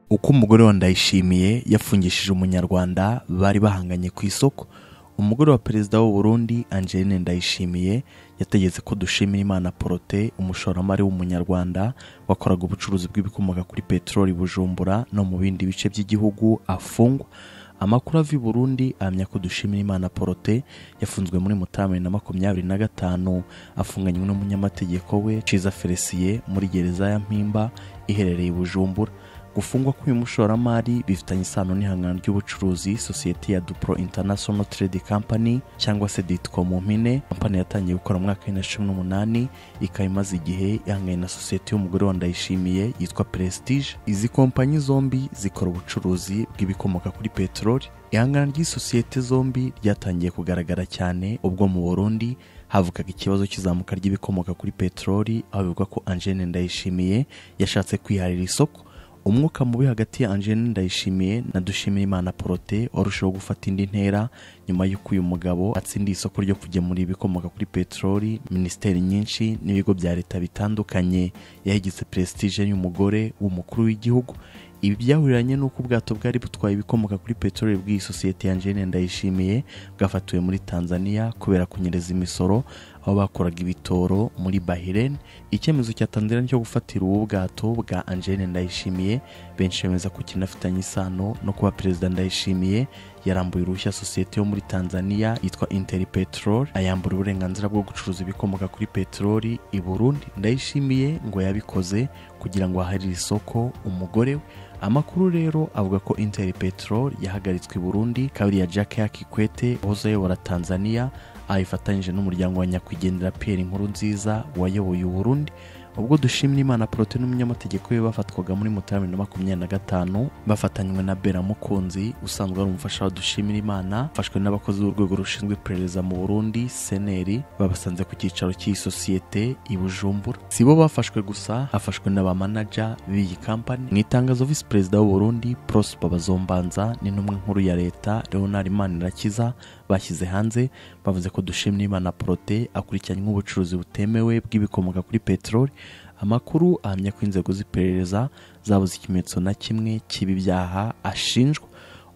Uko umugore wa Ndayishimiye yafungishije umunyarwanda bari bahanganye ku isoko. Umugore wa perezida w'u Burundi Angeline Ndayishimiye yategetse ko Dushimirimana Protais, umushoramari w'umunyarwanda wakoraga ubucuruzi bw'ibikomoka kuri peteroli Bujumbura no mu bindi bice by'igihugu, afungwa. Amakuru ava i Burundi ahamya ko Dushimirimana Protais yafunzwe muri Mutarama 2025 afunganywe n'umunyamategeko we Ciza Felicien muri gereza ya Mpimba iherereye i Bujumbura. Gufungwa k'uyu mushoramari bifitanye isano n'ihangano ry'ubucuruzi sosiyete ya Dupro International Trade Company cyangwa se Ditco mu mpine, kampani yatangiye gukora mu mwaka wa 2018 ikaba imaze igihe ihanganye na sosiyete y'umugore wa Ndayishimiye yitwa Prestige. Izi kompanyi zombi zikora ubucuruzi bw'ibikomoka kuri peteroli. Ihangana ry'isosiyete zombi ryatangiye kugaragara cyane ubwo mu Burundi havukaga ikibazo cy'izamuka ry'ibikomoka kuri peteroli, aho bivugwa ko Angeline Ndayishimiye yashatse kwiharira isoko. Umwuka mubi hagati ya Angeline Ndayishimiye na Dushimirimana Protais warushaho gufata indi ntera nyuma y'uko uyu mugabo atsindiye isoko ryo kugemura ibikomoka kuri peteroli minisiteri nyinshi n'ibigo bya leta bitandukanye. Yahigitse Prestige y'umugore w'umukuru w'igihugu. Ibi byahuriranye n'uko ubwato bwari butwaye ibikomoka kuri peteroli bw'iyi sosiyete ya Angeline Ndayishimiye bwafatiwe muri Tanzania kubera kunyereza imisoro aho bakoraga ibitoro muri Bahrain. Icyemezo cya Tanzania cyo gufatira ubu bwato bwa Angeline Ndayishimiye benshi bemeza ko kinafitanye isano no kuba Perezida Ndayishimiye yarambuye uruhushya sosiyete yo muri Tanzania yitwa Interpetrol, ayambura uburenganzira bwo gucuruza ibikomoka kuri peteroli i Burundi. Ndayishimiye ngo yabikoze kugira ngo aharire isoko umugore we. Amakuru rero avuga ko Interpetrol yahagaritswe i Burundi kabiri ya Jakaya Kikwete wahoze ayobora Tanzania, ayifatanyije n'umuryango wa nyakwigendera Pierre Nkurunziza wayoboye u Burundi. Ubwo Dushimirimana Protais n'umunyamategeko we bafatwaga muri Mutarama 2025 bafatanywe na Bera Mukunzi usanzwe ari umufasha wa Dushimirimana, afashwe n'abakozi b'urwego rushinzwe iperereza mu Burundi CNR, babasanze ku cyicaro cy'iyi sosiyete i Bujumbura. Si bo bafashwe gusa, hafashwe n'aba manager b'iyi company. Mu itangazo Vice Perezida w'u Burundi Prosper Bazombanza n'intumwa nkuru ya leta Leonard Manirakiza bashyize hanze, bavuze ko Dushimirimana Protais akurikiranywe ubucuruzi butemewe bw'ibikomoka kuri peteroli. Amakuru ahamya ko inzego z'iperereza zabuze ikimenyetso na kimwe cy'ibi byaha ashinjwa.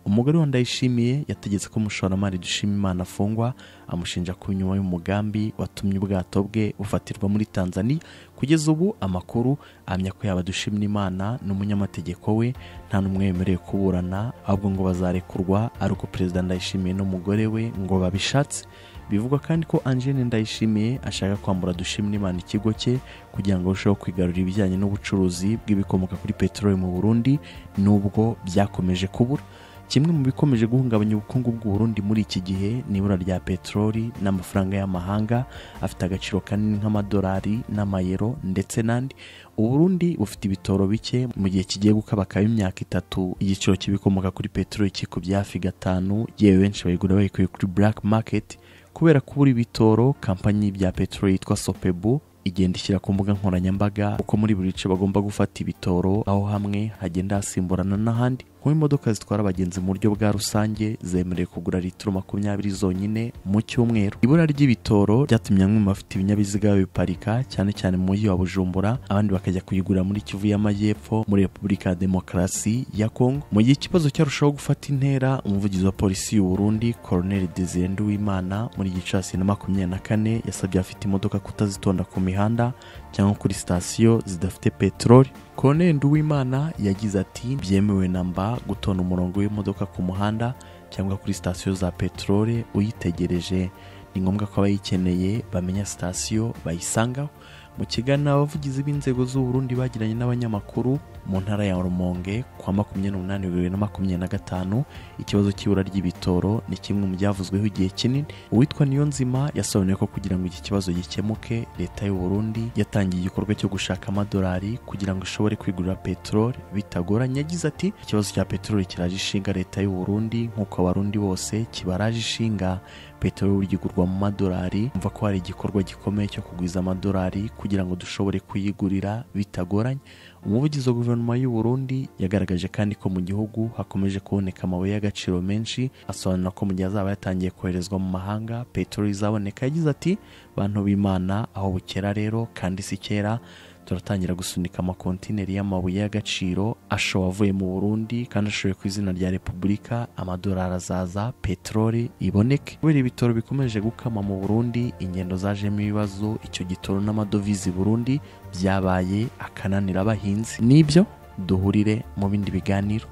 Umugore wa Ndayishimiye yategetse ko umushoramari Dushimirimana afungwa, amushinja ko nyuma y'umugambi watumye ubwato bwe bufatirwa muri Tanzania. Kugeza ubu amakuru ahamya ko yaba Dushimirimana n'umunyamategeko we nta n'umwe wemerewe kuburana, ahubwo ngo bazarekurwa ari uko Perezida Ndayishimiye n'umugore we ngo babishatse. Bivugwa kandi ko Angeline Ndayishimiye ashaka kwambura Dushimirimana ikigo cye kugira ngo arusheho kwigarurira ibijyanye n'ubucuruzi bw'ibikomoka kuri peteroli mu Burundi, nubwo byakomeje kubura. Kimwe mu bikomeje guhungabanya ubukungu bw'u Burundi muri iki gihe ni ibura rya peteroli n'amafaranga y'amahanga afite agaciro kanini nk'amadolari n'amayero ndetse n'andi. U Burundi bufite ibitoro bike mu gihe kigiye gukabakaba imyaka itatu igiciro cy'ibikomoka kuri peteroli kikubye hafi 5, yewe benshi bayigura bayikuye kuri black market. Kubera kubura ibitoro, kampanyi bya peteroli yitwa Sopebu igenda ishyira ku mbuga nkoranyambaga uko muri buri bice bagomba gufata ibitoro, aho hamwe hagenda hasimburana n'ahandi. Kuba imodoka zitwara abagenzi mu buryo bwa rusange zemerewe kugura litiro 20 zonyine mu cyumweru. Ibura ry'ibitoro ryatumye bamwe mu bafite ibinyabiziga babiparika cyane cyane mu mujyi wa Bujumbura, abandi bakajya kuyigura muri Kivu y'Amajyepfo muri Repubulika ya Demokarasi ya Kongo. Mu gihe ikibazo cyarushaho gufata intera, umuvugizi wa polisi y'u Burundi Colonel Desire Nduwimana muri Gicurasi 2024 yasabye abafite imodoka kutazitonda ku mihanda cyangwa kuri sitasiyo zidafite peteroli. Colonel Nduwimana yagize ati: byemewe namba gutonda umurongo w'imodoka ku muhanda cyangwa kuri sitasiyo za peteroli uyitegereje. Ni ngombwa ko abayikeneye bamenya sitasiyo bayisangaho. Mu kiganiro abavugizi b'inzego z'u Burundi bagiranye n'abanyamakuru mu ntara ya Rumonge kwa 28 2025, ikibazo cy'ibura ry'ibitoro ni kimwe mu byavuzweho igihe kinini. Uwitwa Niyonzima yasobanuye ko kugira ngo iki kibazo gikemuke, leta y'u Burundi yatangiye igikorwa cyo gushaka amadolari kugira ngo ishobore kwigurira peteroli bitagoranye. Yagize ati: ikibazo cya peteroli kiraje ishinga leta y'u Burundi nk'uko abarundi bose kibaraje ishinga. Peteroli igurwa mu madolari, umva ko hari igikorwa gikomeye cyo kugwiza amadolari kugira ngo dushobore kuyigurira bitagoranye. Umuvugizi wa guverinoma y'u Burundi yagaragaje kandi ko mu gihugu hakomeje kuboneka amabuye y'agaciro menshi, asobanura ko mu gihe azaba yatangiye koherezwa mu mahanga peteroli izaboneka. Yagize ati: bantu b'Imana, aho bukera rero kandi si kera Turatangira gusunika amakontineri y'amabuye y'agaciro ashowe avuye mu Burundi kandi ashowe ku izina rya Repubulika. Amadolari azaza, peteroli iboneke. Kubera ibitoro bikomeje gukama mu Burundi, ingendo zajemo ibibazo, icyo gitoro n'amadovize i Burundi byabaye akananira abahinzi. Nibyo, duhurire mu bindi biganiro.